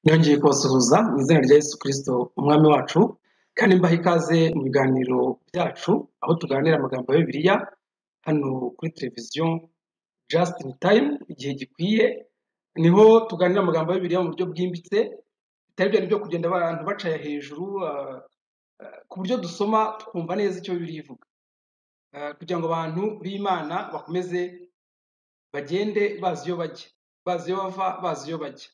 Nongeye kubasuhuza mu izina rya Yesu Kristo umwami wacu, kandi mbaha ikaze mu biganiro byacu aho tuganira amagambo ya Bibiliya hano kuri televiziyo Just in Time, igihe gikwiye niho tuganira amagambo ya Bibiliya mu buryo bwimbitse, bitari bya byo kugenda abantu bacaya hejuru, ku buryo dusoma tukumva neza icyo Bibiliya ivuga, kugira ngo abantu b'Imana bakomeze bagende bazi iyo bajya, bazi iyo bava, bazi iyo bajya,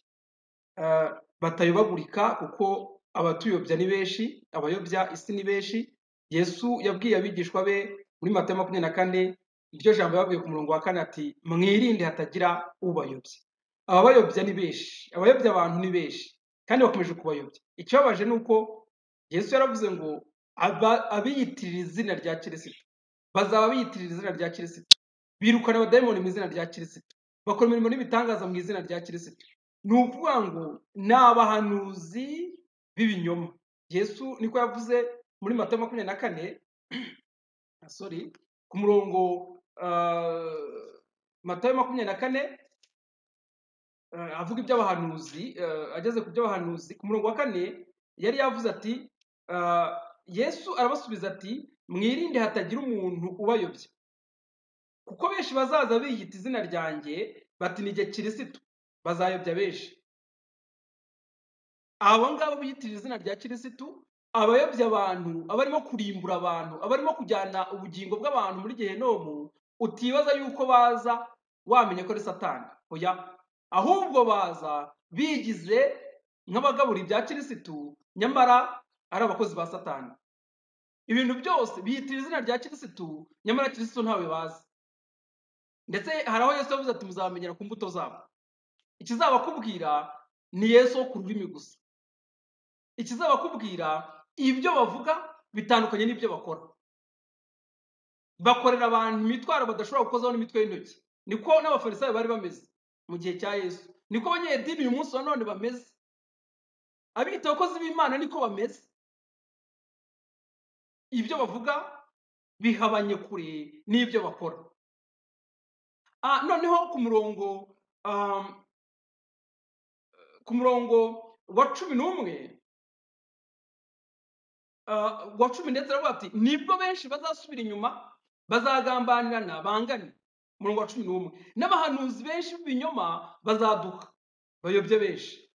batayobagurika, kuko abatuyobya ni benshi, abayobya isi ni benshi. Yesu yabwiye abigishwa be muri Matayo 24, iryo jambo yababwiye ku murongo wa 4 ati mwirinde hatagira ubayobya. Ababayobya ni benshi, abayobya abantu ni benshi, kandi bakomeje kubayobya. Ikibabaje ni uko Yesu yaravuze ngo abiyitirira izina rya Kirisitu bazaba biyitirira izina rya Kirisitu, birukana abadayimoni mu izina rya Kirisitu, bakora imirimo n'ibitangaza mu izina rya Kirisitu. Ni ukuvuga ngo ni abahanuzi b'ibinyoma. Yesu niko yavuze muri Matayo 24, sorry, ku murongo Matayo 24, avuga iby'abahanuzi, ageze ku by'abahanuzi ku murongo wa 4 yari yavuze ati Yesu arabasubiza ati mwirinde hatagira umuntu ubayobya, kuko benshi bazaza biyita izina ryanjye bati ni jye Kirisitu, bazayobya benshi. Abo ngabo biyitirira izina rya Kirisitu, abayobya abantu, abarimo kurimbura abantu, abarimo kujyana ubugingo bw'abantu muri gehenomu, utibaza yuko baza wamenye ko ari Satani. Oya, ahubwo baza bigize nk'abagabura ibya Kirisitu, nyamara ari abakozi ba Satani. Ibintu byose biyitirira izina rya Kirisitu, nyamara Kirisitu ntawe bazi. Ndetse hari aho Yesu yavuze ati muzabamenyera ku mbuto zabo. Ikizabakubwira ni Yesu wo ku rurimi gusa. Ikizabakubwira ibyo bavuga bitandukanye n'ibyo bakora. Bakorera abantu imitwaro badashobora gukozaho n'imitwe y'intoki. Niko n'abafarisayo bari bameze mu gihe cya Yesu, niko abanyedini uyu munsi wa none bameze, abiyita abakozi b'Imana niko bameze. Ibyo bavuga bihabanye kure n'ibyo bakora. Noneho ku murongo wa 11, wa 10 ndetse aravuga ati nibwo benshi bazasubira inyuma, bazagambanirana bangane. Umurongo wa 11, n'abahanuzi benshi b'ibinyoma bazaduka bayobye benshi.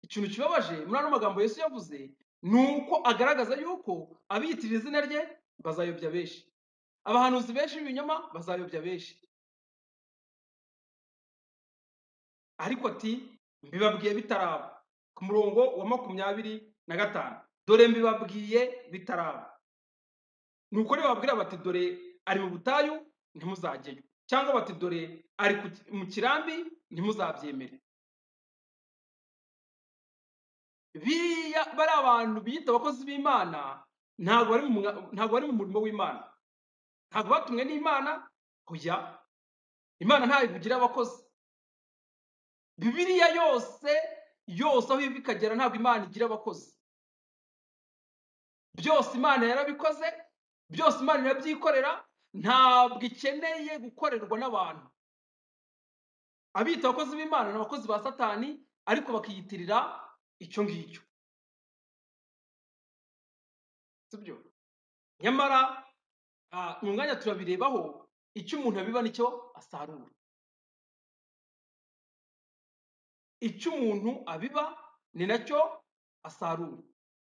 Ikintu kibabaje muri ano magambo Yesu yavuze ni uko agaragaza yuko abiyitirira izina rye bazayobya benshi, abahanuzi benshi b'ibinyoma bazayobya benshi. Ariko ati mbibabwiye bitaraba. Ku murongo wa 25, dore mbibabwiye bitaraba. Nuko nibabwira bati dore ari mu butayu, ntimuzajyeyo, cyangwa bati dore ari mu kirambi, ntimuzabyemere. Biriya bari abantu biyita abakozi b'Imana, ntabwo bari mu murimo w'Imana, ntabwo batumwe n'Imana. Oya, Imana ntabwo igira abakozi. Bibiliya yose yose aho iva ikagera ntabwo Imana igira abakozi. Byose Imana yarabikoze, byose Imana irabyikorera, ntabwo ikeneye gukorerwa n'abantu. Abita abakozi b'Imana ni abakozi ba Satani, ariko bakiyitirira icyo ngicyo, sibyo? Nyamara mu mwanya turabirebaho, icyo umuntu abiba nicyo asarura. Icyo umuntu abiba ni nacyo asarura.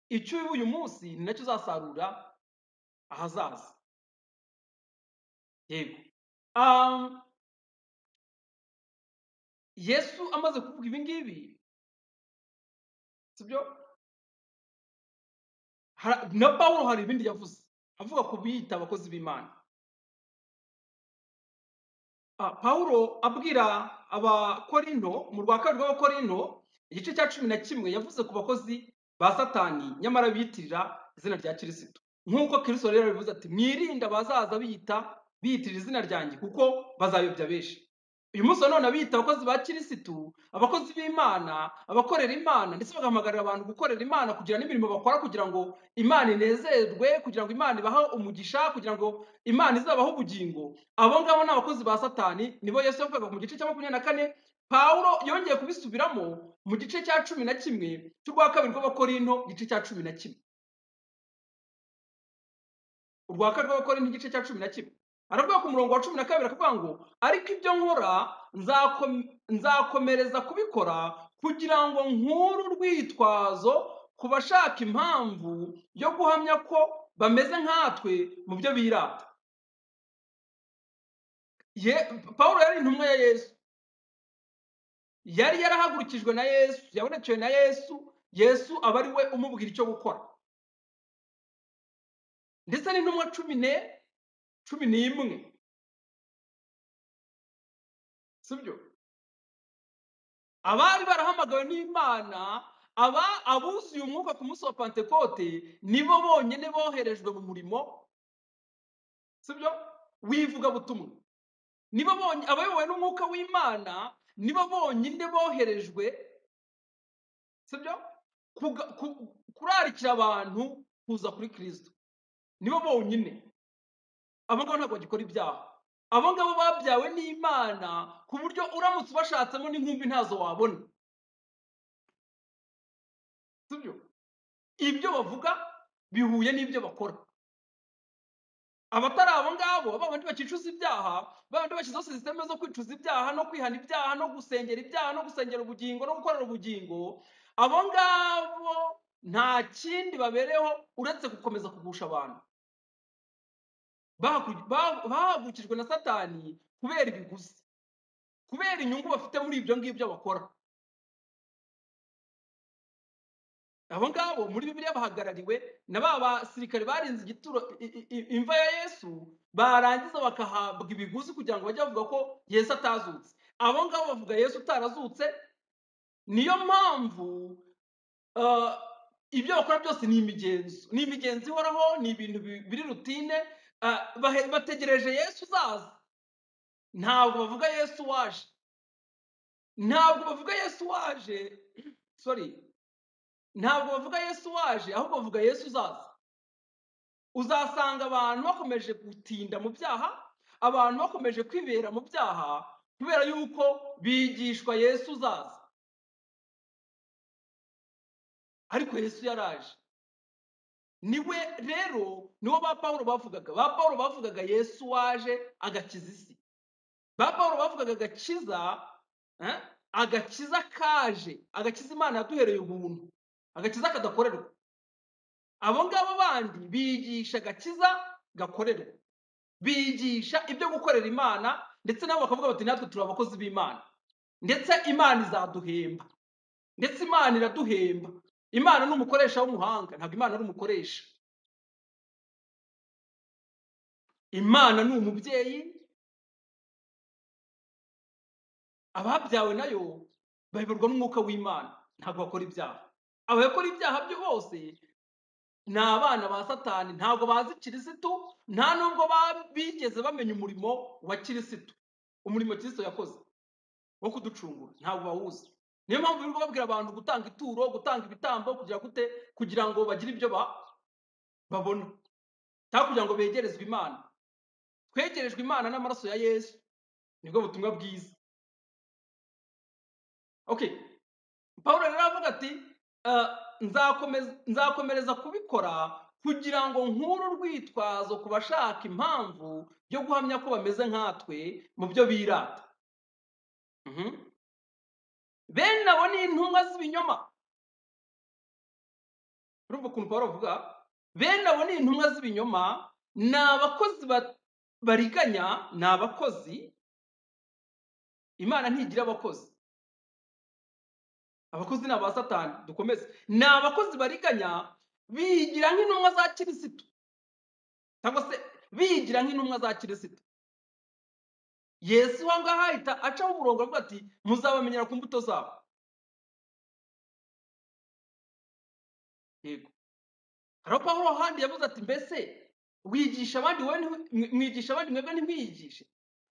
Icyo ubiba uyu munsi ni nacyo uzasarura ahazaza. Yego, Yesu amaze kuvuga ibi ngibi, sibyo? Na Pawulo hari ibindi yavuze avuga ku biyita abakozi b'Imana. Pawulo abwira Abakorinto mu rwa kabiri rw'Abakorinto igice cya 11, yavuze ku bakozi ba Satani nyamara biyitirira izina rya Kirisitu. Nk'uko Kristo rero yabivuze ati mwirinde abazaza biyitirira izina ryanjye, kuko bazayobya benshi. Uyu munsi wa none abiyita abakozi ba Kirisitu, abakozi b'Imana, abakorera Imana, ndetse bagahamagarira abantu gukorera Imana, kugira n'imirimo bakora kugira ngo Imana inezerwe, kugira ngo Imana ibahe umugisha, kugira ngo Imana izabahe ubugingo. Abo ngabo ni abakozi ba Satani, nibo Yesu yavugaga mu gice cya 24. Pawulo yongeye kubisubiramo mu gice cya 11 cy'urwa kabiri rw'Abakorinto, igice cya 11. Urwa kabiri rw'Abakorinto, igice cya 11. Aravuga ku murongo wa 12 akavuga ngo ariko ibyo nkora nzakomereza kubikora kugira ngo nkure urwitwazo ku bashaka impamvu yo guhamya ko bameze nkatwe mu byo birata. Pawulo yari intumwa ya Yesu, yari yarahagurukijwe na Yesu, yabonekewe na Yesu, Yesu aba ari we umubwira icyo gukora. Ndetse n'intumwa 11, sibyo? Abari barahamagawe n'Imana, abuzuye umwuka ku munsi wa Pantekote, nibo bonyine boherejwe mu murimo, sibyo, w'ivugabutumwa. Nibo bonyine abayobowe n'umwuka w'Imana, nibo bonyine boherejwe, sibyo, kurarikira abantu kuza kuri Kristo. Nibo bonyine. Abo ngabo ntabwo bagikora ibyaha. Abo ngabo babyawe n'Imana ku buryo uramutse ubashatsemo n'inkumbi ntazo wabona, sibyo? Ibyo bavuga bihuye n'ibyo bakora. Abatari abo ngabo, ba bandi bakicuza ibyaha, ba bandi bashyizeho sisiteme zo kwicuza ibyaha no kwihana ibyaha no gusengera ibyaha no gusengera ubugingo no gukorera ubugingo, abo ngabo nta kindi babereho uretse gukomeza kugusha abantu. Bahagurukijwe na Satani kubera ibiguzi, kubera inyungu bafite muri ibyo ngibyo bakora. Abo ngabo muri Bibiliya bahagarariwe na ba basirikare barinze igituro imva ya Yesu, barangiza bakahabwa ibiguzi kugira ngo bajye bavuga ko Yesu atazutse. Abo ngabo bavuga Yesu utarazutse. Niyo mpamvu ibyo bakora byose ni imigenzo, ni imigenzo ihoraho, ni ibintu biri rutine. Bategereje Yesu uzaza. Ntabwo bavuga Yesu waje, ntabwo bavuga Yesu waje, sorry, ntabwo bavuga Yesu waje, ahubwo bavuga Yesu uzaza. Uzasanga abantu bakomeje gutinda mu byaha, abantu bakomeje kwibera mu byaha kubera yuko bigishwa Yesu uzaza. Ariko Yesu yaraje. Niwe rero niwo ba Pawulo bavugaga. Ba Pawulo bavugaga Yesu waje agakiza isi. Ba Pawulo bavugaga agakiza, agakiza kaje, agakiza Imana yaduhereye ubuntu, agakiza kadakorerwa. Abo ngabo bandi bigisha agakiza gakorerwa, bigisha ibyo gukorera Imana, ndetse nabo bakavuga bati natwe turi abakozi b'Imana, ndetse Imana izaduhemba, ndetse Imana iraduhemba. Imana ni umukoresha w'umuhanga, ntabwo Imana ari umukoresha. Imana ni umubyeyi, ababyawe nayo bayoborwa n'umwuka w'Imana, ntabwo bakora ibyaha. Abakora ibyaha byo bose ni abana ba Satani, ntabwo bazi Kirisitu, nta nubwo bigeze bamenya umurimo wa Kirisitu, umurimo Kristo yakoze wo kuducungura, ntabwo bawuzi. Niyo mpamvu birirwa babwira abantu gutanga ituro, gutanga ibitambo, kugira gute, kugira ngo bagire ibyo babona, cyangwa kugira ngo begerezwe Imana. Twegerejwe Imana n'amaraso ya Yesu, nibwo butumwa bwiza. Okay, Pawulo rero aravuga ati nzakomereza kubikora kugira ngo nkure urwitwazo ku bashaka impamvu yo guhamya ko bameze nkatwe mu byo birata. Bene abo ni intumwa z'ibinyoma. Urumva ukuntu Pawulo avuga? Bene abo ni intumwa z'ibinyoma, ni abakozi bariganya, ni abakozi. Imana ntigira abakozi, abakozi ni aba Satani. Dukomeze. Ni abakozi bariganya, bigira nk'intumwa za Kirisitu, cyangwa se bigira nk'intumwa za Kirisitu. Yesu aho ngaho ahita acaho umurongo avuga ati muzabamenyera ku mbuto zabo. Yego. Hari Pawulo ahandi yavuze ati mbese wigisha abandi wowe mwigisha abandi mwebwe ntimwiyigishe?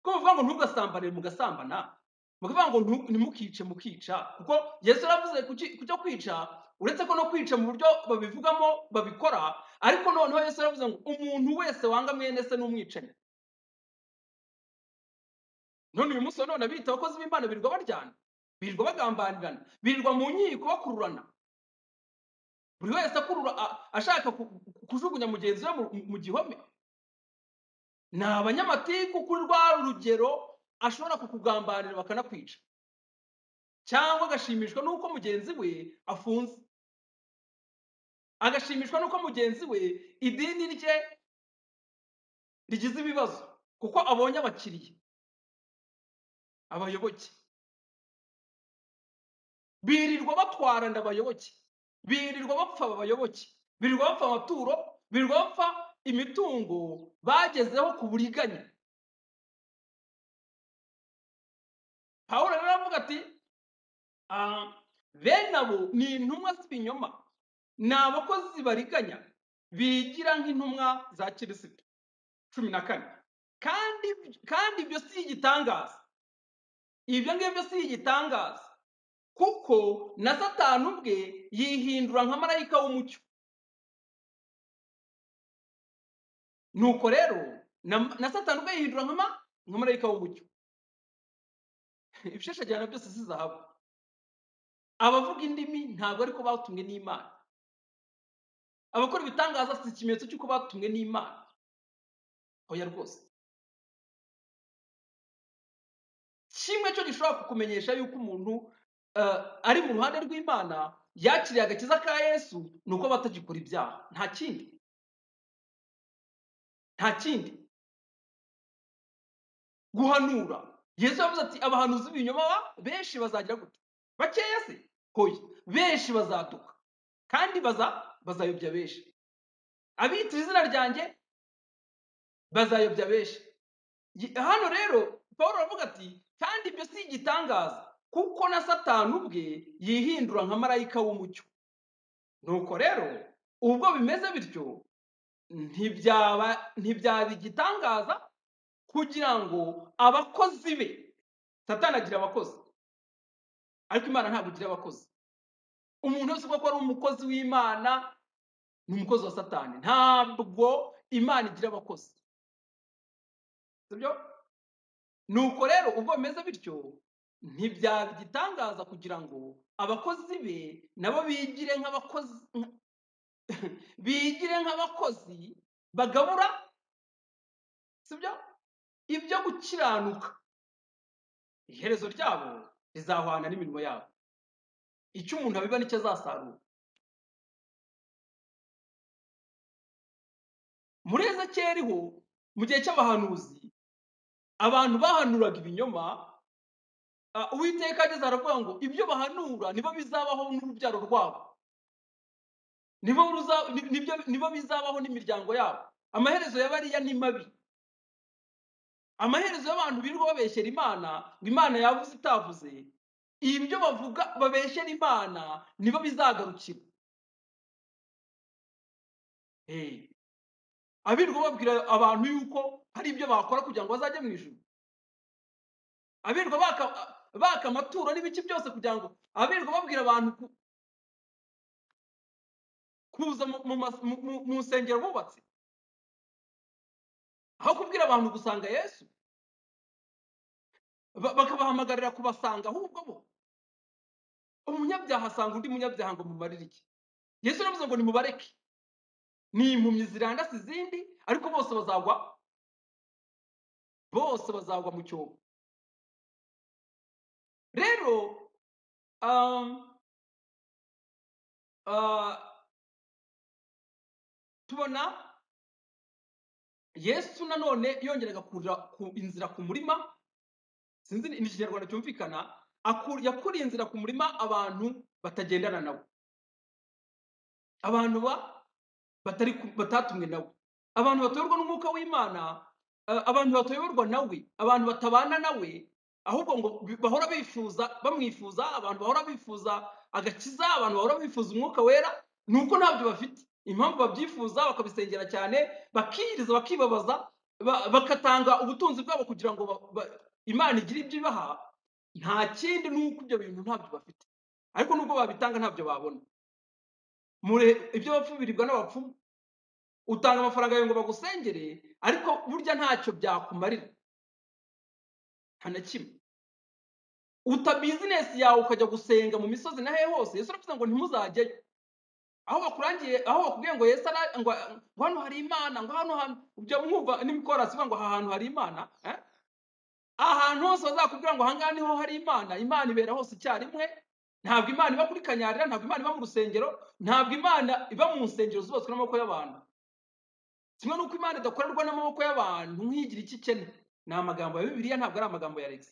Ko bavuga ngo ntugasambanire mugasambana. Mukavuga ngo ntimukice, mukica, kuko Yesu yaravuze kucyo kwica, uretse ko no kwica mu buryo babivugamo babikora, ariko noneho Yesu yaravuze ngo umuntu wese wanga mwene se n'umwicanyi. None uyu munsi wa none abita abakozi b'Imana birirwa baryana, birirwa bagambanirana, birirwa mu nkiko bakururana, buri wese akurura ashaka kujugunya mugenzi we mu gihome. Ni abanyamatiku kuri rwa rugero ashobora kukugambanira bakanakwica, cyangwa agashimishwa n'uko mugenzi we afunze, agashimishwa n'uko mugenzi we idini rye rigize ibibazo kuko abonye abakiriya, abayoboke. Birirwa batwarana abayoboke, birirwa bapfa abayoboke, birirwa bapfa amaturo, birirwa bapfa imitungo bagezeho ku buriganya. Pawulo rero aravuga ati bene abo ni intumwa z'ibinyoma, ni abakozi bariganya bigira nk'intumwa za Kirisitu. 14. Kandi ibyo si igitangaza, ibyo ngibyo si igitangaza, kuko na Satani ubwe yihindura nka marayika w'umucyo. Nuko rero na Satani ubwe yihindura nka marayika w'umucyo. Ibishashagirana byose si zahabu. Abavuga indimi ntabwo ariko batumwe n'Imana. Abakora ibitangaza si ikimenyetso cy'uko batumwe n'Imana. Oya rwose. Kimwe cyo gishobora kukumenyesha yuko umuntu ari mu ruhande rw'Imana, yakiriye agakiza ka Yesu, ni uko batagikora ibyaha. Nta kindi. Nta kindi. Guhanura. Yesu yavuze ati abahanuzi b'ibinyoma benshi bazagira gute? Bakeya se? Hoya. Benshi bazaduka. Kandi bazayobya benshi. Abitira izina ryanjye bazayobya benshi. Hano rero Pawulo aravuga ati kandi ibyo si igitangaza, kuko na Satani ubwe yihindura nka marayika w'umucyo. Nuko rero ubwo bimeze bityo, ntibyaba igitangaza kugira ngo abakozi be, Satani agira abakozi, ariko Imana ntabwo igira abakozi. Umuntu wese uvuga ko ari umukozi w'Imana ni umukozi wa Satani. Ntabwo Imana igira abakozi, sibyo? Nuko rero ubwo bimeze bityo, ntibyaba igitangaza kugira ngo abakozi be nabo bigire nk'abakozi, bigire nk'abakozi bagabura, sibyo, ibyo gukiranuka. Iherezo ryabo rizahwana n'imirimo yabo. Icyo umuntu abiba nicyo azasarura. Muri Ezekiyeli ho, mu gihe cy'abahanuzi, abantu bahanuraga ibinyoma. Uwiteka ageze aravuga ngo ibyo bahanura nibo bizabaho n'urubyaro rwabo, nibo bizabaho n'imiryango yabo. Amaherezo ya bariya ni mabi. Amaherezo y'abantu birirwa babeshyera Imana ngo Imana yavuze itavuze, ibyo bavuga babeshyera Imana nibo bizagarukira. Abirirwa babwira abantu yuko hari ibyo bakora kugira ngo bazajye mu ijuru, abirirwa baka amaturo n'ibiki byose kugira ngo, abirirwa babwira abantu kuza mu nsengero bubatse, aho kubwira abantu gusanga Yesu, bakabahamagarira kubasanga. Ahubwo bo umunyabyaha asanga undi munyabyaha ngo mumarire iki? Yesu yaravuze ngo nimubareke, ni impumyi zirandase izindi, ariko bose bazagwa, bose bazagwa mu cyobo. Rero tubona Yesu nanone yongeraga kurira inzira ku murima. Sinzi ni ikinyarwanda cyumvikana. Yakuriye inzira ku murima abantu batagendana nawe, abantu batatumwe nawe, abantu batayoborwa n'umwuka w'Imana, abantu batayoborwa nawe, abantu batabana nawe, ahubwo ngo bahora bifuza, bamwifuza, abantu bahora bifuza agakiza, abantu bahora bifuza umwuka wera, nuko ntabyo bafite. Impamvu babyifuza bakabisengera cyane, bakiriza, bakibabaza, bakatanga ubutunzi bwabo kugira ngo Imana igire ibyo ibaha. Nta kindi ni uko ibyo bintu ntabyo bafite, ariko nubwo babitanga ntabyo babona. Mure ibyo bapfu biribwa n'abapfumu. Utanga amafaranga yawe ngo bagusengere, ariko burya ntacyo byakumarira, nta na kimwe. Uta bizinesi yawe ukajya gusenga mu misozi na hehe hose. Yesu aravuze ngo ntimuzajyeyo. Aho bakurangiye, aho bakubwiye ngo Yesu ngo hano hari Imana, ngo hano hantu, ibyo mwumva n'imikorasi ivuga ngo aha hantu hari Imana, eh? Ahantu hose bazakubwira ngo ahangaha niho hari Imana. Imana ibera hose icyarimwe. Ntabwo Imana iba kuri Kanyarira, ntabwo Imana iba mu rusengero, ntabwo Imana iba mu nsengero zubatswe n'amaboko y'abantu. Kimwe n'uko Imana idakorerwa n'amaboko y'abantu nk'igira icyo ikena. Ni amagambo ya Bibiliya, ntabwo ari amagambo ya Alex,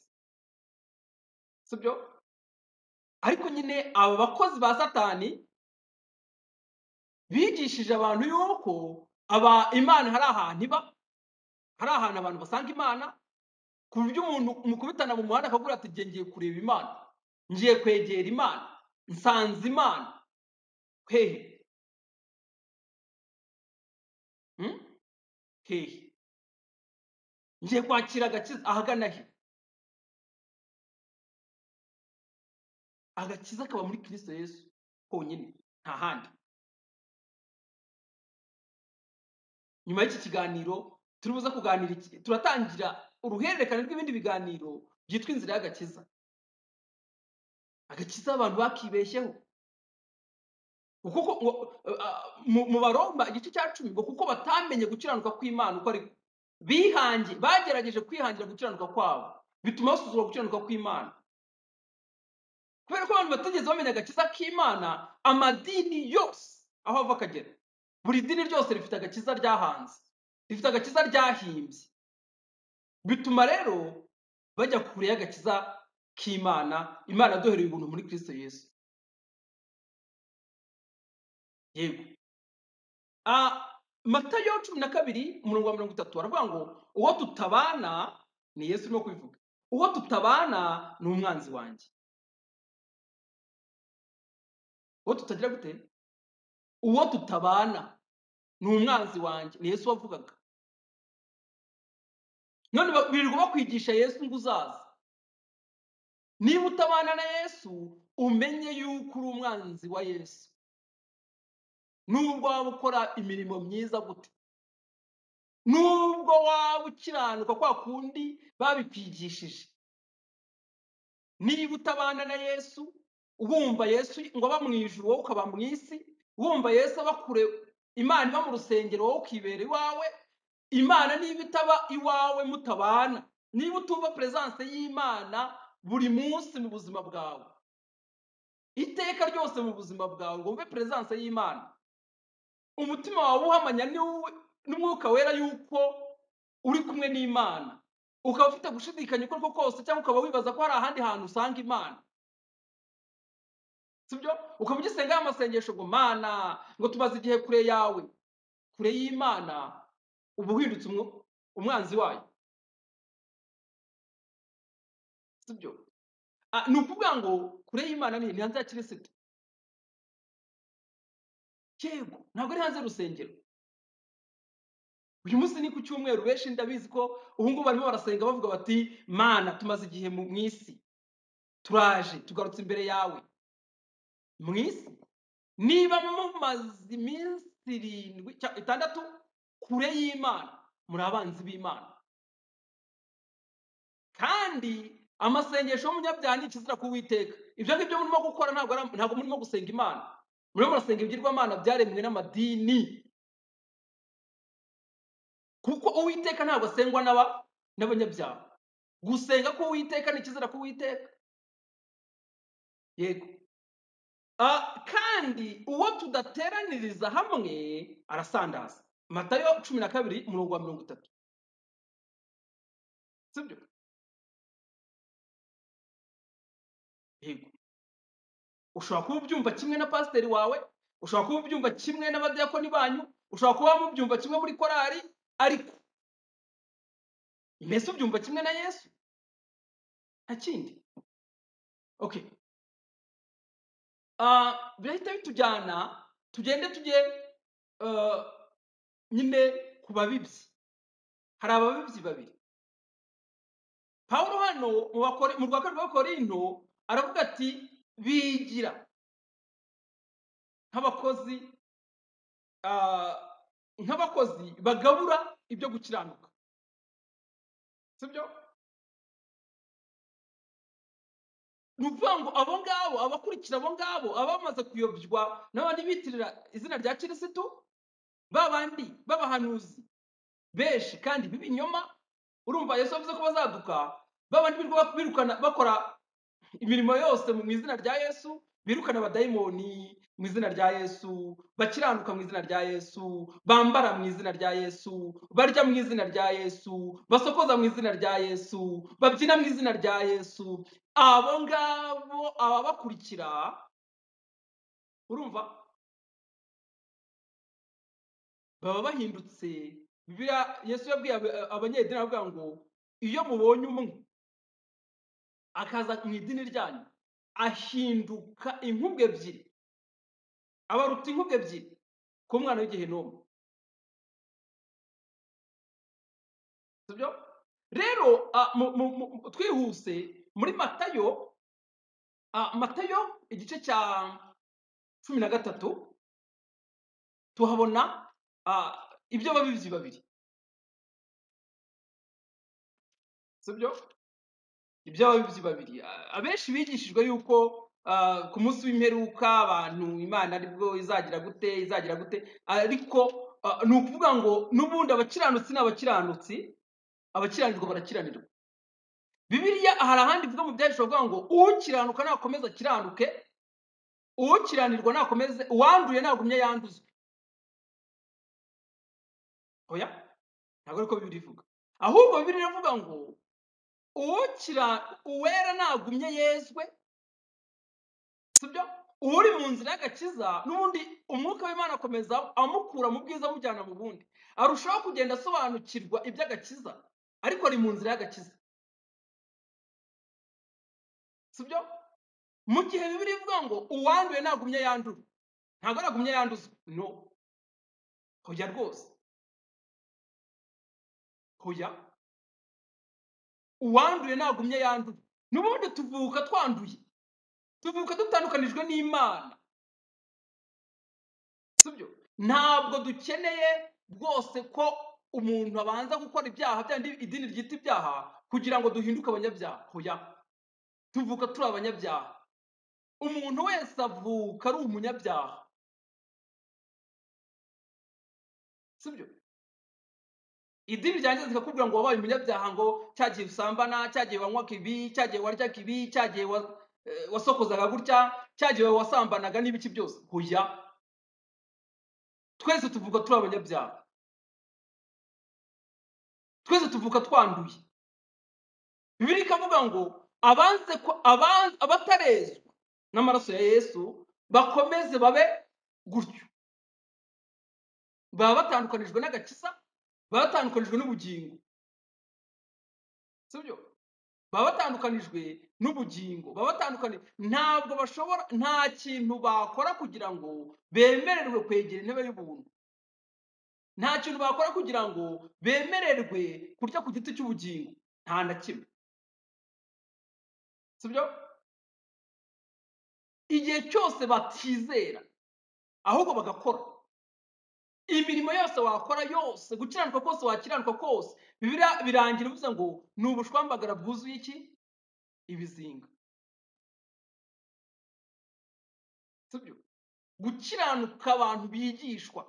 sibyo? Ariko nyine aba bakozi ba Satani bigishije abantu yuko aba Imana hari ahantu iba, hari ahantu abantu basanga Imana, ku buryo umuntu mukubitana mu muhanda akavuga ati ngiye ngiye kureba Imana, ngiye kwegera Imana, nsanze Imana hehe? Hehe? Ngiye kwakira agakiza ahagana he? Agakiza kaba muri Kristo Yesu honyine, nta handi. Nyuma y'iki kiganiro turi buze kuganira iki, turatangira uruhererekane rw'ibindi biganiro byitwa inzira y'agakiza. Agakiza abantu bakibeshyeho, kuko mu Baroma igice cya 10 ngo kuko batamenye gukiranuka kw'Imana uko ariko bihangiye, bagerageje kwihangira gukiranuka kwabo, bituma basuzugura gukiranuka kw'Imana. Kubera ko abantu batigeze bamenya agakiza k'Imana, amadini yose aho ava akagera, buri dini ryose rifite agakiza ryahanze, rifite agakiza ryahimbye. Bituma rero bajya kure y'agakiza k'Imana. Imana yaduhereye ubuntu muri Kristo Yesu. Yego. Matayo 12 umurongo wa 30 aravuga ngo uwo tutabana, ni Yesu urimo kubivuga, uwo tutabana ni umwanzi wanjye. Uwo tutagira gute? Uwo tutabana ni umwanzi wanjye, ni Yesu wavugaga. None birirwa bakwigisha Yesu ngo uzaza. Niba utabana na Yesu, umenye yuko uri umwanzi wa Yesu. Nubwo waba ukora imirimo myiza gute, nubwo waba ukiranuka kwa kundi babikwigishije, niba utabana na Yesu, wumva Yesu ngo aba mu ijuru wowe ukaba mu isi, wumva Yesu aba kure, Imana iba mu rusengero wowe ukibera iwawe, Imana niba itaba iwawe mutabana, niba utumva presence y'Imana buri munsi mu buzima bwawe, iteka ryose mu buzima bwawe ngo wumve presence y'Imana, umutima wawe uhamanya n'umwuka wera yuko uri kumwe n'Imana, ukaba ufite gushidikanya uko ariko kose, cyangwa ukaba wibaza ko hari ahandi hantu usanga Imana, sibyo? Ukaba ugisenga amasengesho ngo Mana, ngo tumaze igihe kure yawe, kure y'Imana, uba uhindutse umwanzi wayo, sibyo? Ni ukuvuga ngo kure y'Imana ni hanze ya Kristo. Yego, ntabwo ari hanze y'urusengero. Uyu munsi ni ku cyumweru, benshi ndabizi ko ubu ngubu barimo barasenga bavuga bati Mana, tumaze igihe mu isi, turaje tugarutse imbere yawe mu isi. Niba mumaze iminsi 7 6 kure y'Imana, muri abanzi b'Imana. Kandi amasengesho y'umunyabyaha ni ikizira ku Uwiteka. Ibyo ngibyo murimo gukora ntabwo murimo gusenga Imana, murimo murasenga ibigirwamana byaremwe n'amadini, kuko Uwiteka ntabwo asengwa n'abanyabyaha. Gusenga ku Uwiteka ni ikizira ku Uwiteka. Yego. Kandi uwo tudateraniriza hamwe arasandaza. Matayo 12 umurongo wa 30, sibyo? Yego. Ushobora kuba ubyumva kimwe na pasiteri wawe, ushobora kuba ubyumva kimwe n'abadiyakoni banyu, ushobora kuba mubyumva kimwe muri korari, ariko mbese ubyumva kimwe na Yesu? Nta kindi. Okay. Birahita bitujyana tugende tujye nyine ku babibyi. Hari ababibyi babiri. Pawulo hano mu rwa kabiri rw'Abakorinto aravuga ati bigira nk'abakozi, nk'abakozi bagabura ibyo gukiranuka, sibyo? Ni ukuvuga ngo abo ngabo, abakurikira abo ngabo, abamaze kuyobywa n'abandi bitirira izina rya Kirisitu, ba bandi b'abahanuzi benshi kandi b'ibinyoma, urumva Yesu avuze ko bazaduka, ba bandi birirwa birukana bakora imirimo yose mu izina rya Yesu, birukana abadayimoni mu izina rya Yesu, bakiranuka mu izina rya Yesu, bambara mu izina rya Yesu, barya mu izina rya Yesu, basokoza mu izina rya Yesu, babyina mu izina rya Yesu, abo ngabo ababakurikira, urumva baba bahindutse. Bibiliya Yesu yabwiye abanyedini aravuga ngo iyo mubonye umwe akaza mu idini ryanyu ahinduka inkubwe ebyiri, abaruta inkubwe ebyiri ku mwana w'igihenomu, sibyo? Rero twihuse muri Matayo, Matayo igice cya 13 tuhabona ibyo babibyi babiri, sibyo? Ibyo ababibyi babiri. Abenshi bigishijwe yuko ku munsi w'imperuka abantu Imana aribwo izagira gute, izagira gute, ariko ni ukuvuga ngo n'ubundi abakiranutsi ni abakiranutsi, abakiranirwa barakiranirwa. Bibiliya hari ahandi ivuga mu Byanditswe bavuga ngo ukiranuka nakomeze akiranuke, ukiranirwa nakomeze, uwanduye nagumye yanduzwe. Oya, ntabwo ariko Bibiliya ivuga. Ahubwo Bibiliya iravuga ngo uwera nagumye yezwe, sibyo? Uri mu nzira y'agakiza n'ubundi umwuka w'Imana akomeza amukura mu bwiza amujyana mu bundi, arushaho kugenda asobanukirwa iby'agakiza, ariko ari mu nzira y'agakiza, sibyo? Mu gihe Bibiliya ivuga ngo uwanduye nagumye yandure, ntabwo nagumye yanduzwe, no, hoya rwose, hoya, uwanduye nagumye yandure. N'ubundi tuvuka twanduye, tuvuka dutandukanijwe n'Imana, sibyo? Ntabwo dukeneye rwose ko umuntu abanza gukora ibyaha byandi idini ryita ibyaha kugira ngo duhinduke abanyabyaha. Hoya, tuvuka turi abanyabyaha. Umuntu wese avuka ari umunyabyaha, sibyo? Idini ryanjye zikakubwira ngo wabaye umunyabyaha, ngo cyagiye usambana, cyagiye wanywaga ibi, cyagiye waryaga ibi, cyagiye wasokozaga gutya, cyagiye wasambanaga n'ibiki byose. Hoya, twese tuvuka turi abanyabyaha, twese tuvuka twanduye. Bibiliya ikavuga ngo abanze ko abatarezwa n'amaraso ya Yesu bakomeze babe gutyo, baba batandukanijwe n'agakiza, baba batandukanijwe n'ubugingo, sibyo? Baba batandukanijwe n'ubugingo, baba batandukanijwe, ntabwo bashobora, nta kintu bakora kugira ngo bemererwe kwegera intebe y'ubuntu, nta kintu bakora kugira ngo bemererwe kurya ku giti cy'ubugingo, nta na kimwe, sibyo? Igihe cyose batizera ahubwo bagakora imirimo yose wakora yose, gukiranuka kose wakiranuka kose, Bibiliya birangira ivuze ngo ni ubushwambagara bwuzuye iki? Ibizinga, sibyo? Gukiranuka abantu bigishwa,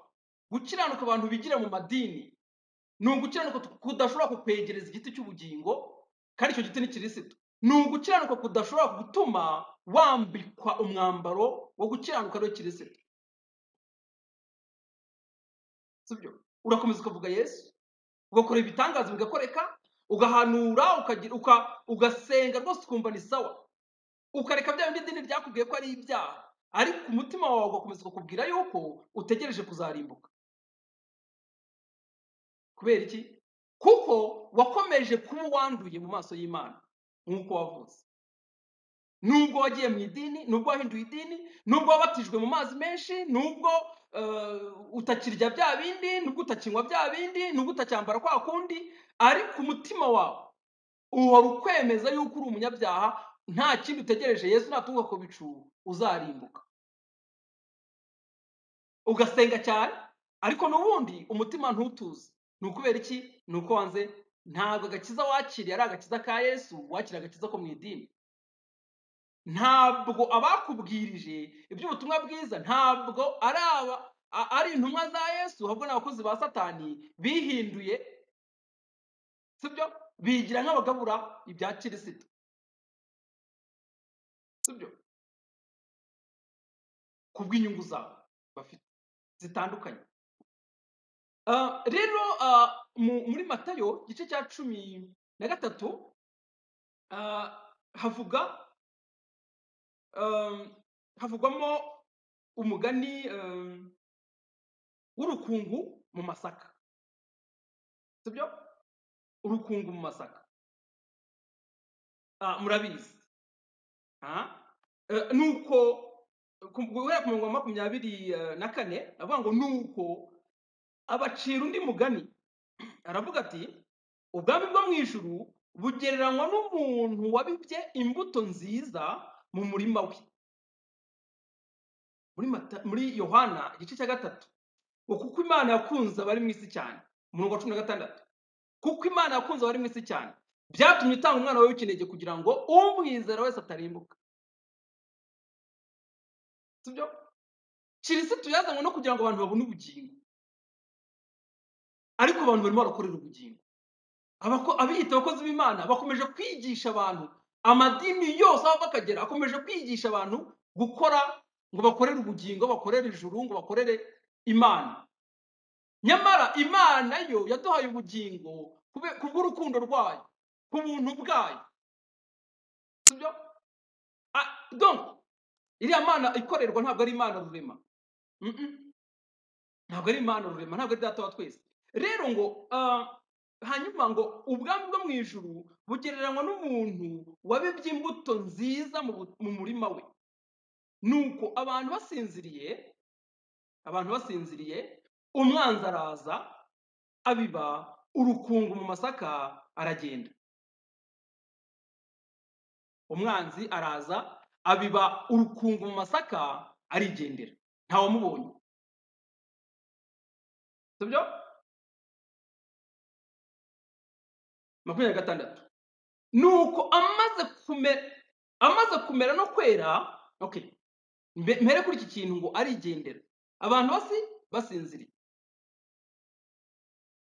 gukiranuka abantu bigira mu madini, ni ugukiranuka kudashobora kukwegereza igiti cy'ubugingo, kandi icyo giti ni Kirisitu. Ni ugukiranuka kudashobora gutuma wambikwa umwambaro wo gukiranuka ariwo Kirisitu, sibyo? Urakomeza ukavuga Yesu, ugakora ibitangaza bigakoreka, ugahanura, ugasenga rwose ukumva ni sawa, ukareka bya bindi idini ryakubwiye ko ari ibyaha, ariko umutima wawe ugakomeza ukakubwira yuko utegereje kuzarimbuka. Kubera iki? Kuko wakomeje kuba uwanduye mu maso y'Imana nk'uko wavutse. Nubwo wagiye mu idini, nubwo wahinduye idini, nubwo wabatijwe mu mazi menshi, nubwo utakirya bya bindi, nubwo utakinywa bya bindi, nubwo utacyambara kwa kundi, ariko umutima wawe Uhora ukwemeza yuko uri umunyabyaha, nta kindi utegereje, Yesu naturuka ku bicu uzarimbuka. Ugasenga cyane, ariko n'ubundi umutima ntutuze. Ni ukubera iki? Ni uko wanze. Ntabwo agakiza wakiriye ari agakiza ka Yesu, wakiriye agakiza ko mu idini. Ntabwo abakubwirije iby'ubutumwa bwiza ntabwo ari aba ari intumwa za Yesu, ahubwo ni abakozi ba Satani bihinduye, sibyo? Bigira nk'abagabura ibya Kirisito, sibyo? Kubw'inyungu zabo bafite zitandukanye. Rero muri Matayo igice cya 13 havuga havugwamo umugani w'urukungu mu masaka, sibyo? Urukungu mu masaka, murabizi. Nuko guhera ku murongo wa 24 avuga ngo nuko abacira undi mugani, aravuga ati ubwami bwo mu ijuru bugereranywa n'umuntu wabibye imbuto nziza mu murima we. Muri Yohana igice cya 3, ngo kuko Imana yakunze abari mu isi cyane, umurongo wa 16, kuko Imana yakunze abari mu isi cyane byatumye itanga umwana wawe w'ikinege kugira ngo umwizera wese atarimbuka, sibyo? Kirisitu yazanywe no kugira ngo abantu babone ubugingo, ariko abantu barimo barakorera ubugingo. Abiyita abakozi b'Imana bakomeje kwigisha abantu, amadini yose aho bakagera akomeje kwigisha abantu gukora ngo bakorere ubugingo, bakorere ijuru, ngo bakorere Imana. Nyamara Imana yo yaduhaye ubugingo kubw'urukundo rwayo, ku buntu bwayo, sibyo? Donc iriya Mana ikorerwa ntabwo ari Imana rurema, ntabwo ari Imana rurema, ntabwo ari Data wa twese. Rero ngo hanyuma ngo ubwami bwo mu ijuru bugereranywa n'umuntu wabibye imbuto nziza mu murima we. Nuko abantu basinziriye, umwanzi araza abiba urukungu mu masaka aragenda. Umwanzi araza abiba urukungu mu masaka arigendera, ntawamubonye, sibyo? 26 nuko amaze kumera no kwera. Okay, mpere kuri iki kintu ngo arigendera, abantu basinziriye.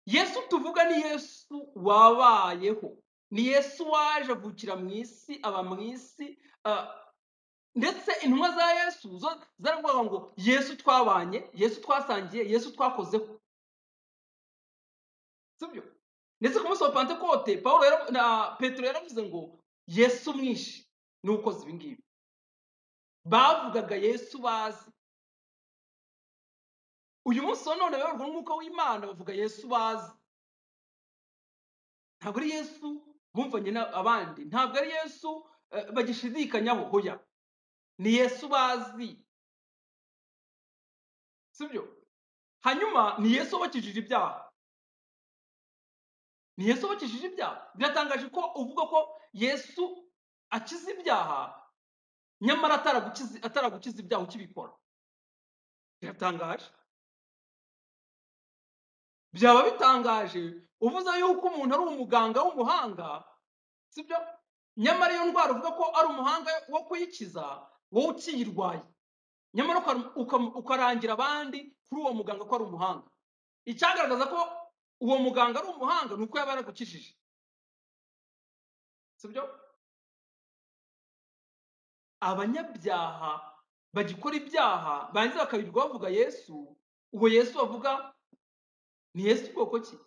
Yesu tuvuga ni Yesu wabayeho, ni Yesu waje avukira mu isi, aba mu isi, ndetse intumwa za Yesu zo zaravugaga ngo Yesu twabanye, Yesu twasangiye, Yesu twakozeho, sibyo? Ndetse ku munsi wa Pantekote Paulo na Petero yaravuze ngo Yesu mwinshi ni ukoze ibi ngibi. Bavugaga Yesu bazi. Uyu munsi wa none bayoborwa n'Umwuka w'Imana bavuga Yesu bazi. Ntabwo ari Yesu bumvanye n'abandi, ntabwo ari Yesu bagishidikanyaho, hoya, ni Yesu bazi, sibyo? Hanyuma ni Yesu wabakijije ibyaha, ni Yesu wabakijije ibyaha. Biratangaje ko uvuga ko Yesu akiza ibyaha nyamara ataragukiza ibyaha ukibikora. Biratangaje. Byaba bitangaje uvuze yuko umuntu ari umuganga w'umuhanga, sibyo? Nyamara iyo ndwara uvuga ko ari umuhanga wo kuyikiza, wowe ukiyirwaye, nyamara ukarangira abandi kuri uwo muganga ko ari umuhanga. Icyagaragaza ko uwo muganga ari umuhanga ni uko yaba yaragukijije, sibyo? Abanyabyaha bagikora ibyaha barangiza bakabirwa bavuga Yesu, uwo Yesu bavuga ni Yesu bwoko ki?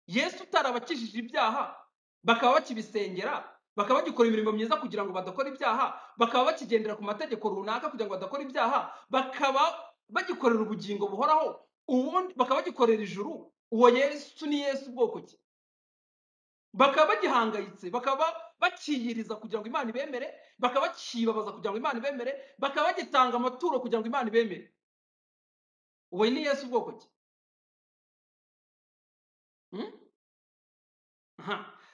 Yesu utarabakijije ibyaha bakaba bakibisengera, bakaba bagikora imirimo myiza kugira ngo badakora ibyaha, bakaba bakigendera ku mategeko runaka kugira ngo badakora ibyaha, bakaba bagikorera ubugingo buhoraho, ubundi bakaba bagikorera ijuru. Uwo Yesu ni Yesu bwoko ki? Bakaba bagihangayitse, bakaba bakiyiriza kugira ngo Imana ibemere, bakaba bakibabaza kugira ngo Imana ibemere, bakaba bagitanga amaturo kugira ngo Imana ibemere. Uwo ni Yesu bwoko ki?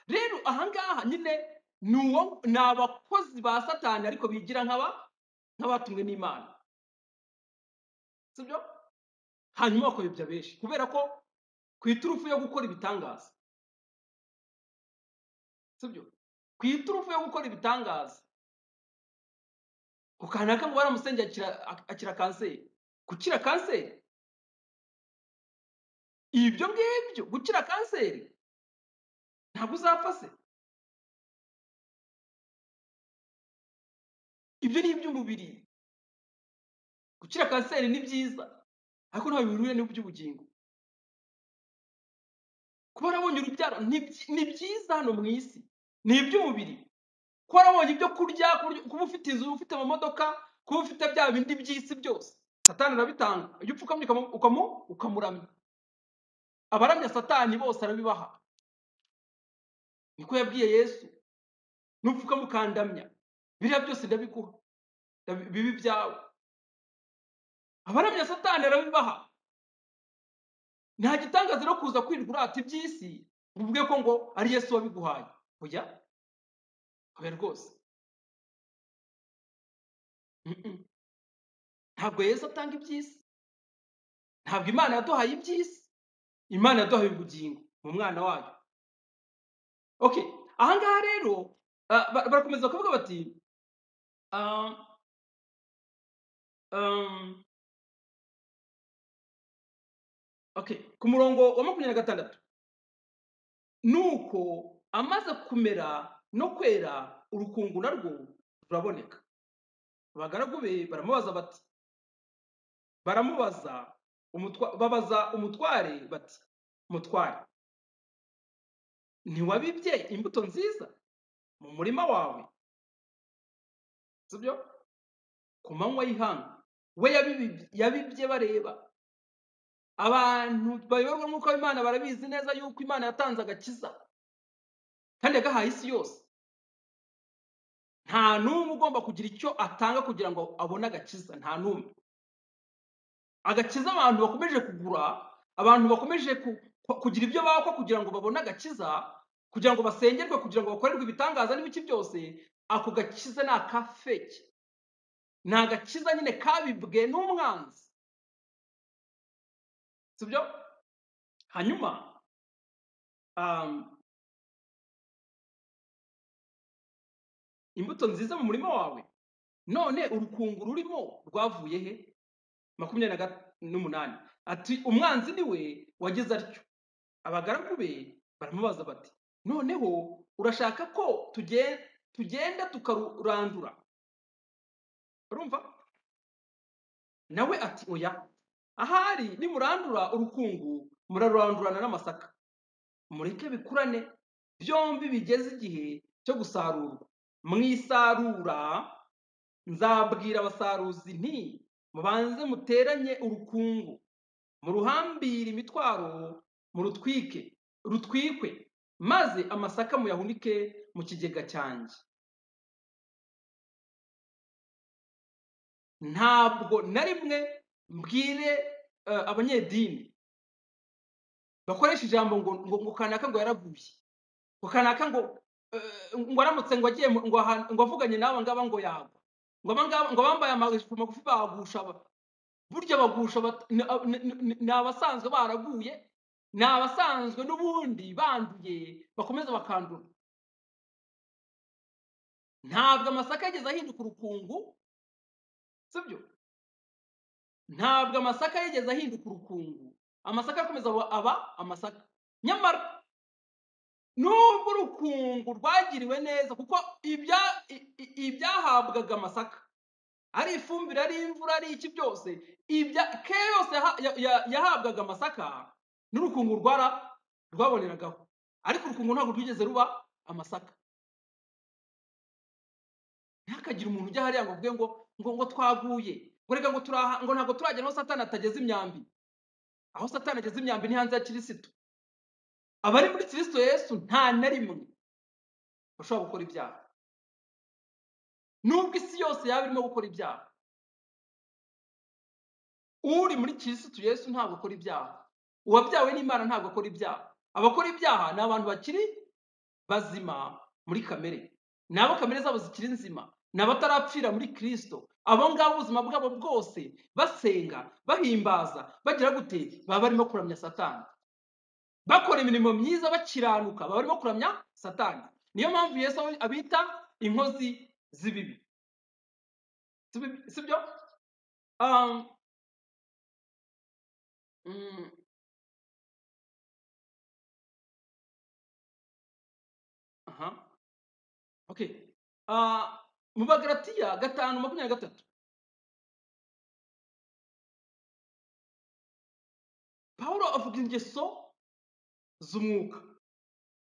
Rero ahangaha nyine ni abakozi ba Satani ariko bigira nk'abatumwe n'Imana, sibyo? Hanyuma bakayobya benshi kubera ko ku iturufu yo gukora ibitangaza, sibyo? Ku iturufu yo gukora ibitangaza, ku kanaka ngo baramusengeye akira kanseri. Gukira kanseri, ibyo ngibyo gukira kanseri ntabwo uzapfa se? Ibyo ni iby'umubiri. Gukira kanseri ni byiza, ariko ntabwo bihuriye n'iby'ubugingo. Kuba warabonye urubyaro ni byiza hano mu isi, ni iby'umubiri. Kuba warabonye ibyo kurya, kuba ufite inzu, ufite amamodoka, kuba ufite bya bindi by'isi byose, Satani arabitanga. Iyo upfukamye ukamuramya, abaramya Satani bose arabibaha. Niko yabwiye Yesu, nupfukama ukandamya, biriya byose ndabiguha, bibi byawe. Abaramya Satani arabibaha. Nta gitangaza rero kuza kwirirwa urata iby'isi ngo uvuge ko ngo ari Yesu wabiguhaye. Oya, oya rwose. Ntabwo Yesu atanga iby'isi, ntabwo Imana yaduhaye iby'isi. Imana yaduhaye ubugingo mu mwana wayo. Okay, ahangaha rero barakomeza bakavuga bati okay, ku murongo wa 26, nuko amaze kumera no kwera urukungu narwo ruraboneka. Abagaragu be baramubaza bati, baramubaza babaza umutware bati, mutware, ntiwabibye imbuto nziza mu murima wawe? Sibyo? Ku manywa y'ihangu we yabibye bareba. Abantu bayoborwa n'Umwuka w'Imana barabizi neza yuko Imana yatanze agakiza kandi yagahaye isi yose. Nta n'umwe ugomba kugira icyo atanga kugira ngo abone agakiza, nta n'umwe. Agakiza abantu bakomeje kugura, abantu bakomeje kugira ibyo bakwa kugira ngo babone agakiza, kugira ngo basengerwe, kugira ngo bakorerwe ibitangaza n'ibiki byose, ako gakiza ni aka fake, ni agakiza nyine kabibwe n'umwanzi, sibyo? Hanyuma imbuto nziza mu murima wawe, none urukungu rurimo rwavuye he? 28 ati umwanzi ni we wagize atyo. Abagaragu be baramubaza bati, noneho urashaka ko tugenda tukarurandura? Urumva? Nawe ati oya, ahari nimurandura urukungu murarurandurana n'amasaka, mureke bikurane byombi bigeze igihe cyo gusarurwa. Mwisarura nzabwira abasaruzi nti mubanze muteranye urukungu, muruhambire imitwaro, murutwike, rutwikwe, maze amasaka muyahunike mu kigega cyanjye. Ntabwo na rimwe mbwire abanyedini bakoresha ijambo ngo kanaka ngo yaraguye, ngo kanaka ngo ngo aramutse ngo agiye ngo avuganye n'aba ngaba ngo yagwa, ngo aba ngaba ngo bambaye amajipo magufi bagusha, burya bagusha ni abasanzwe baraguye, ni abasanzwe n'ubundi banduye bakomeza bakandura. Ntabwo amasaka yigeze ahinduka urukungu, sibyo? Ntabwo amasaka yigeze ahinduka urukungu, amasaka akomeza aba amasaka. Nyamara nubwo urukungu rwagiriwe neza, kuko ibyahabwaga amasaka ari ifumbire, ari imvura, ari iki byose, ke yose yahabwaga amasaka, n'urukungu rwaboneragaho, ariko urukungu ntabwo rwigeze ruba amasaka. Ntihakagire umuntu ujya hariya ngo avuge ngo twaguye, ngo reka ngo turaha, ngo ntabwo turagera aho Satani atageze imyambi. Aho Satani ageze imyambi ni hanze ya Kirisitu. Abari muri Kristo Yesu nta na rimwe bashobora gukora ibyaha, nubwo isi yose yaba irimo gukora ibyaha. Uri muri Kristo Yesu ntabwo akora ibyaha, uwabyawe n'Imana ntabwo akora ibyaha. Abakora ibyaha ni abantu bakiri bazima muri kamere, ni abo kamere zabo zikiri nzima, ni abatarapfira muri Kristo. Abo ngabo ubuzima bwabo bwose basenga, bahimbaza, bagira gute, baba barimo kuramya Satani, bakora imirimo myiza, bakiranuka, baba barimo kuramya Satani. Niyo mpamvu Yesu abita inkozi z'ibibi, sibyo? Aha, okay. Mu Bagalatiya 5:23, Pawulo avuga ingeso z'umwuka,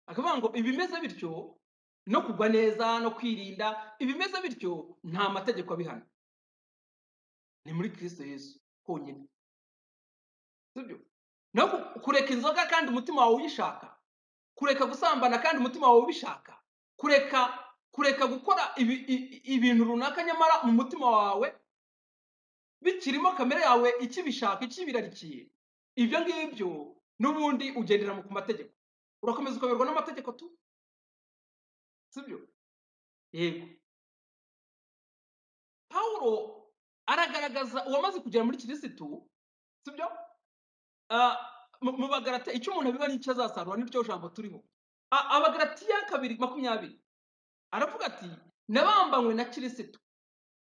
akavuga ngo ibimeze bityo no kugwa neza no kwirinda, ibimeze bityo nta mategeko abihana, ni muri Kristo Yesu honyine, sibyo? No kureka inzoga kandi umutima wawe uyishaka, kureka gusambana kandi umutima wawe ubishaka, kureka gukora ibintu runaka nyamara mu mutima wawe bikirimo kamere yawe ikibishaka, ikibirarikiye, ibyo ngibyo n'ubundi ugendera ku mategeko, urakomeza ukaberwa n'amategeko tu, sibyo? Yego. Pawulo aragaragaza uwamaze kugera muri Kirisitu, sibyo? Mu Bagalatiya icyo umuntu abiba n'icyo azasarura, niryo jambo turiho. Abagalatiya 2:20 aravuga ati nabambanywe na Kirisitu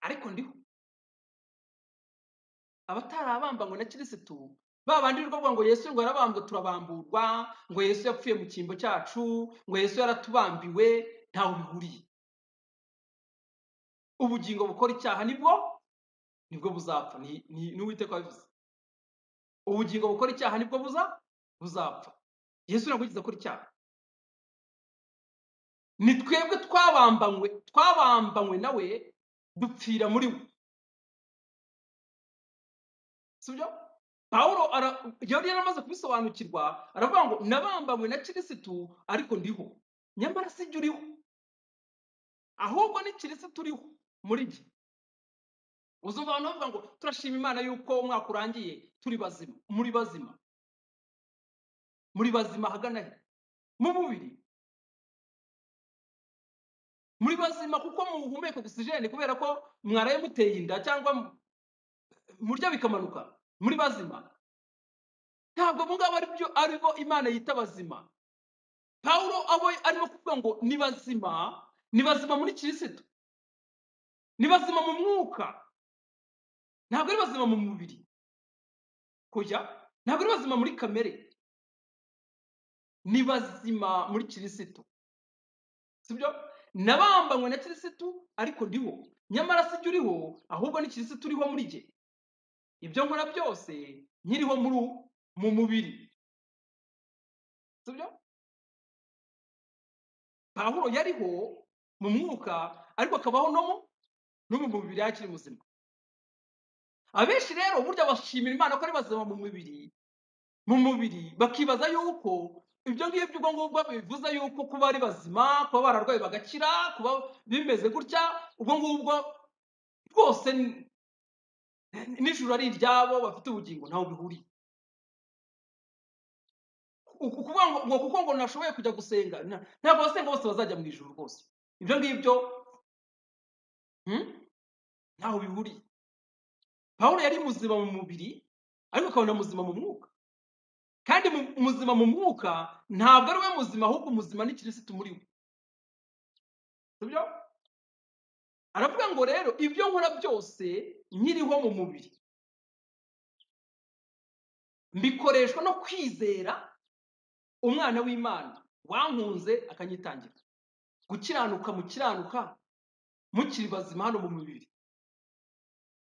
ariko ndiho. Abatarabambanywe na Kirisitu, ba bandi birirwa bavuga ngo Yesu ngo yarabambwe turabamburwa, ngo Yesu yapfuye mu cyimbo cyacu, ngo Yesu yaratubambiwe, ntaho bihuriye. Ubugingo bukora icyaha nibwo buzapfa. Ni Uwiteka wabivuze. Ubugingo bukora icyaha nibwo buzapfa. Yesu ntabwo yigeze akora icyaha. Ni twebwe twabambanywe nawe, dupfira muri we, sibyo? Pawulo yari yaramaze kubisobanukirwa, aravuga ngo nabambanywe na Kirisitu ariko ndiho, nyamara si jye uriho, ahubwo ni Kirisitu uriho muri jye. Uzumva abantu bavuga ngo turashima Imana yuko umwaka urangiye turi bazima, muri bazima, muri bazima ahagana he? Mu mubiri. Muri bazima kuko muhumeka ogisijeni kubera ko mwaraye muteye inda cyangwa murya bikamanuka, muri bazima. Ntabwo abo ngabo aribo Imana yita bazima. Pawulo abo arimo kuvuga ngo ni bazima, ni bazima muri Kirisitu, ni bazima mu mwuka, ntabwo ari bazima mu mubiri, kujya, ntabwo ari bazima muri kamere, ni bazima muri Kirisitu, sibyo? Nabambanywe na Kirisitu ariko ndiho, nyamara si jye uriho, ahubwo ni Kirisitu uriho muri jye. Ibyo nkora byose nkiriho mu mubiri, sibyo? Pawulo yariho mu mwuka ariko akabaho no mu mubiri yakiri muzima. Abenshi rero burya bashimira Imana ko ari bazima mu mubiri, bakibaza yuko ibyo ngibyo ubwo ngubwo bivuze yuko kuba ari bazima, kuba bararwaye bagakira, kuba bimeze gutya, ubwo ngubwo rwose n'ijuru ari iryabo, bafite ubugingo, ntaho bihuriye. Ukuvuga ngo kuko ngo nashoboye kujya gusenga, ntabwo abasenga bose bazajya mu ijuru rwose. Ibyo ngibyo ntaho bihuriye. Pawulo yari muzima mu mubiri ariko akabona muzima mu mwuka, kandi muzima mu mwuka ntabwo ari we muzima, ahubwo muzima ni Kirisitu muri we, sibyo? Aravuga ngo rero ibyo nkora byose nkiriho mu mubiri mbikoreshwa no kwizera umwana w'Imana wankunze akanyitangira. Gukiranuka mukiranuka mukiri bazima hano mu mubiri,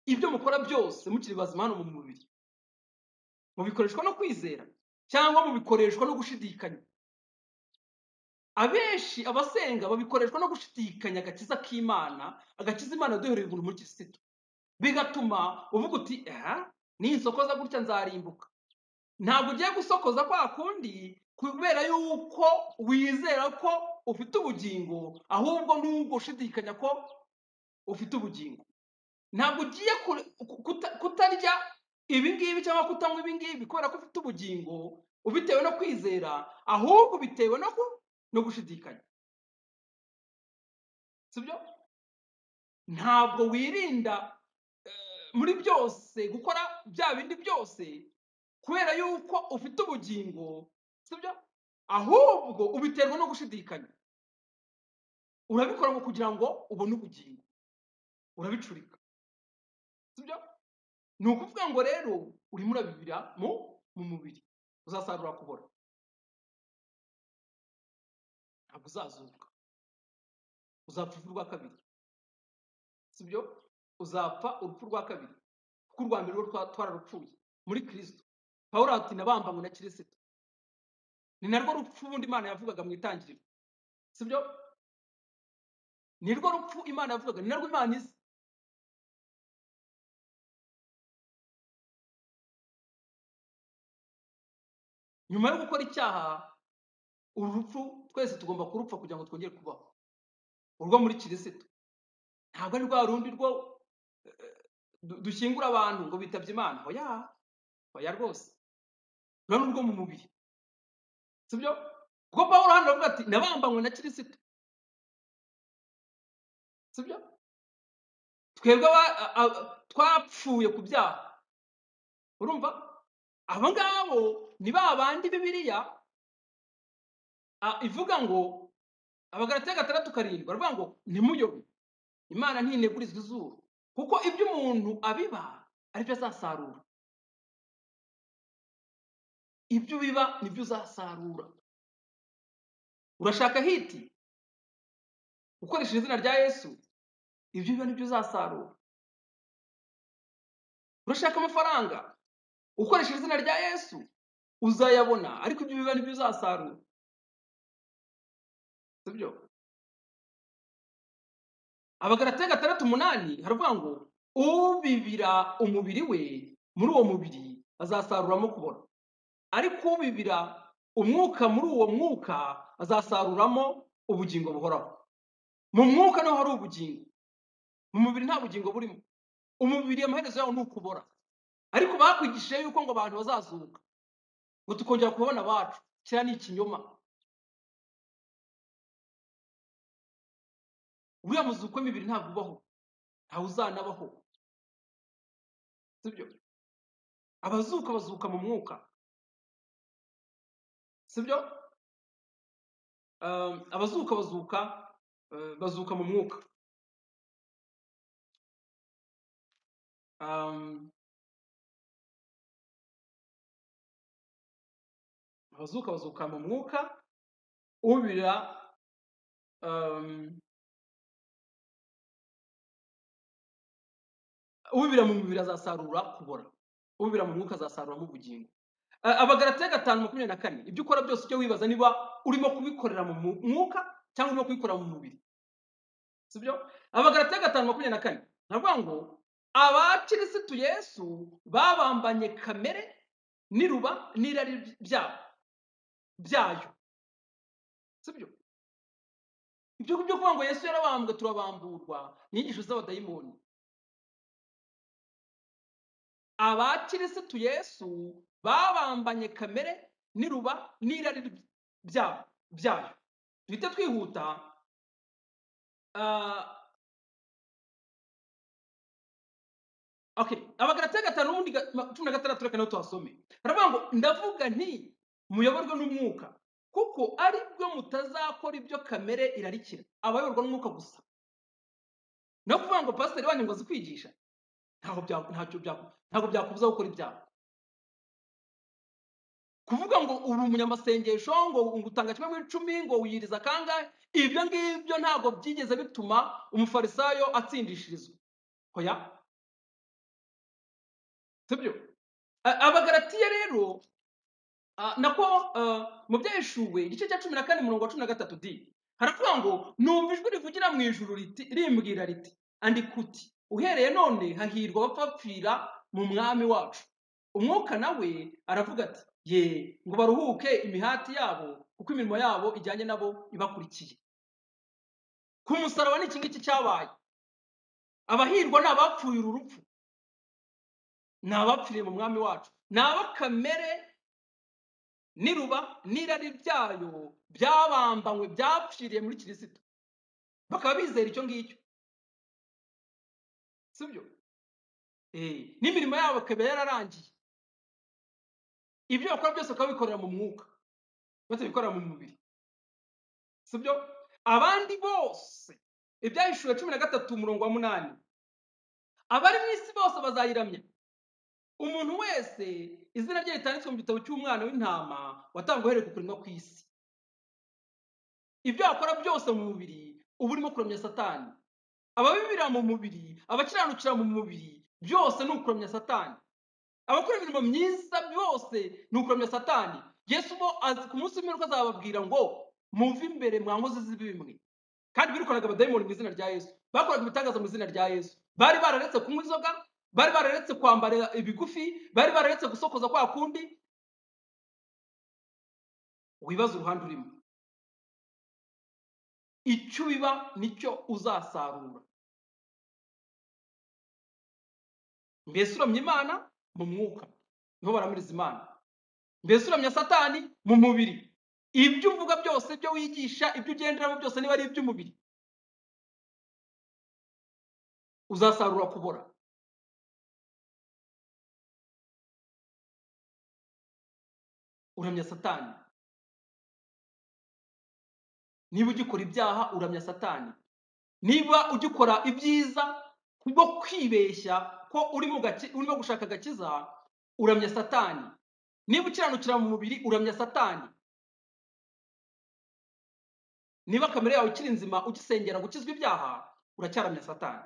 ibyo mukora byose mukiri bazima hano mu mubiri mubikoreshwa no kwizera cyangwa mubikoreshwa no gushidikanya. Abenshi abasenga babikoreshwa no gushidikanya agakiza k'Imana, agakiza Imana yaduhereye ubuntu muri Kirisitu, bigatuma uvuga uti ninsokoza gutya nzarimbuka. Ntabwo ugiye gusokoza kwa kundi kubera yuko wizera ko ufite ubugingo, ahubwo nubwo ushidikanya ko ufite ubugingo. Ntabwo ugiye kutarya ibi ngibi cyangwa kutanywa ibi ngibi kubera ko ufite ubugingo ubitewe no kwizera, ahubwo bitewe no gushidikanya. Sibyo? Ntabwo wirinda muri byose gukora bya bindi byose kubera yuko ufite ubugingo, sibyo? Ahubwo ubiterwa no gushidikanya. Urabikora ngo kugira ngo ubone ubugingo, urabicurika, sibyo? Ni ukuvuga ngo rero urimo urabibira mu mubiri, uzasarura kubora, ntabwo uzazuka, uzapfa urupfu rwa kabiri, sibyo? Uzapfa urupfu rwa kabiri, kuko urwa mbere rwo twararupfuye muri Kristo. Pawulo ati nabambanywe na Kristo. Ni narwo rupfu ubundi Imana yavugaga mu itangiriro, sibyo? Ni rwo rupfu Imana yavugaga, ni narwo Imana izi. Nyuma yo gukora icyaha, uru rupfu twese tugomba kurupfa kugira ngo twongere kubaho. Urwo muri Kristo ntabwo ari rwa rundi rwo dushyingura abantu ngo bitabye Imana. Oya, oya rwose, rwa ni urwo mu mubiri, sibyo? Kuko Pawulo hano aravuga ati nabambanywe na Kristo, sibyo? Twebwe twapfuye ku byaha, urumva? Abo ngabo ni ba bandi Bibiliya ivuga ngo Abagalatiya 6:7 baravuga ngo ntimuyobe, Imana ntinegurizwa izuru, kuko ibyo umuntu abiba aribyo azasarura. Ibyo ubiba nibyo uzasarura. Urashaka hiti ukoresheje izina rya Yesu, ibyo ubiba nibyo uzasarura. Urashaka amafaranga ukoresheje izina rya Yesu, uzayabona, ariko ibyo ubiba nibyo uzasarura, sibyo? Abagalatiya 6:8 haravuga ngo ubibira umubiri we muri uwo mubiri azasaruramo kubora, ariko ubibira umwuka muri uwo mwuka azasaruramo ubugingo buhoraho. Mu mwuka niho hari ubugingo, mu mubiri nta bugingo burimo. Umubiri amaherezo yawo ni ukubora, ariko bakwigishije yuko ngo abantu bazazuka ngo tukongera kubona abacu. Kiriya ni ikinyoma. Uriya muzuko w'imibiri ntabwo ubaho, ntawe uzanabaho, sibyo? Abazuka bazuka mu mwuka, sibyo? Abazuka bazuka bazuka mu mwuka. Abazuka bazuka mu mwuka, ubira ubibira mu mubiri azasarura kubora, ubibira mu mwuka azasaruramo ubugingo. Abagalatiya 5:24, ibyo ukora byose ujye wibaza niba urimo kubikorera mu mwuka cyangwa urimo kubikorera mu mubiri, sibyo? Abagalatiya 5:24 navuga ngo abakirisitu Yesu babambanye kamere n'iruba n'irari byayo, sibyo? Ibyo byo kuvuga ngo Yesu yarabambwe turabamburwa ni inyigisho z'abadayimoni. Abakirisitu Yesu babambanye kamere n'iruba n'irari byayo. Duhite twihuta. Okay, Abagalatiya 5:16 reka naho tuhasome. Baravuga ngo ndavuga nti muyoborwe n'umwuka, kuko ari bwo mutazakora ibyo kamere irarikira. Abayoborwa n'umwuka gusa. No kuvuga ngo pasiteri wanyu ngo azi kwigisha, ntabwo byakubuza gukora ibyaha. Kuvuga ngo uri umunyamasengesho, ngo utanga 1/10, ngo wiyiriza kangahe, ibyo ngibyo ntabwo byigeze bituma umufarisayo atsindishirizwa. Oya, sibyo? Abagalatiya rero nako mu Byahishuwe igice cya 14 umurongo wa 13 d haravuga ngo numva ijwi rivugira mu ijuru riti rimbwira riti andika uti uhereye none hahirwa abapfapfira mu mwami wacu. Umwuka nawe aravuga ati ye ngo baruhuke imihati yabo, kuko imirimo yabo ijyanye nabo ibakurikiye. Ku musaraba ni iki ngiki cyabaye. Abahirwa ni abapfuye uru rupfu, ni abapfiriye mu mwami wacu, ni abo kamere n'iruba n'irari byayo byabambanywe, byapfiriye muri Kristo. Bakaba bizera icyo ngicyo, sibyo? N'imirimo yabo ikaba yararangiye, ibyo bakora byose bakaba bikorera mu mwuka, batabikorera mu mubiri, sibyo? Abandi bose, Ibyahishuwe 13 umurongo wa 8, abari mu isi bose bazayiramya. Umuntu wese izina rye ritanditswe mu gitabo cy'umwana w'intama watangwa uhereye ku kuremwa kw'isi. Ibyo wakora byose mu mubiri uba urimo kuramya Satani. Ababibira mu mubiri, abakiranukira mu mubiri, byose ni ukuramya Satani. Abakora imirimo myiza byose ni ukuramya Satani. Yesu bo ku munsi w'imperuka azababwira ngo muve imbere mwa nkozi z'ibibi mwe. Kandi birukanaga abadayimoni mu izina rya Yesu, bakoraga ibitangaza mu izina rya Yesu. Bari bararetse kunywa inzoga, bari bararetse kwambara ibigufi, bari bararetse gusokoza kwa kundi. Wibaze uruhande urimo, icyo ubiba nicyo uzasarura. Mbese uramya Imana mu mwuka, niho baramiriza Imana. Mbese uramya Satani mu mubiri. Ibyo uvuga byose, ibyo wigisha, ibyo ugenderamo byose, niba ari iby'umubiri, uzasarura kubora. Uramya Satani. Niba ugikora ibyaha, uramya Satani. Niba ugikora ibyiza kubwo kwibeshya ko urimo gushaka agakiza, uramya Satani. Niba ukiranukira mu mubiri, uramya Satani. Niba kamere yawe ikiri nzima, ugisengera gukizwa ibyaha, uracyaramya Satani.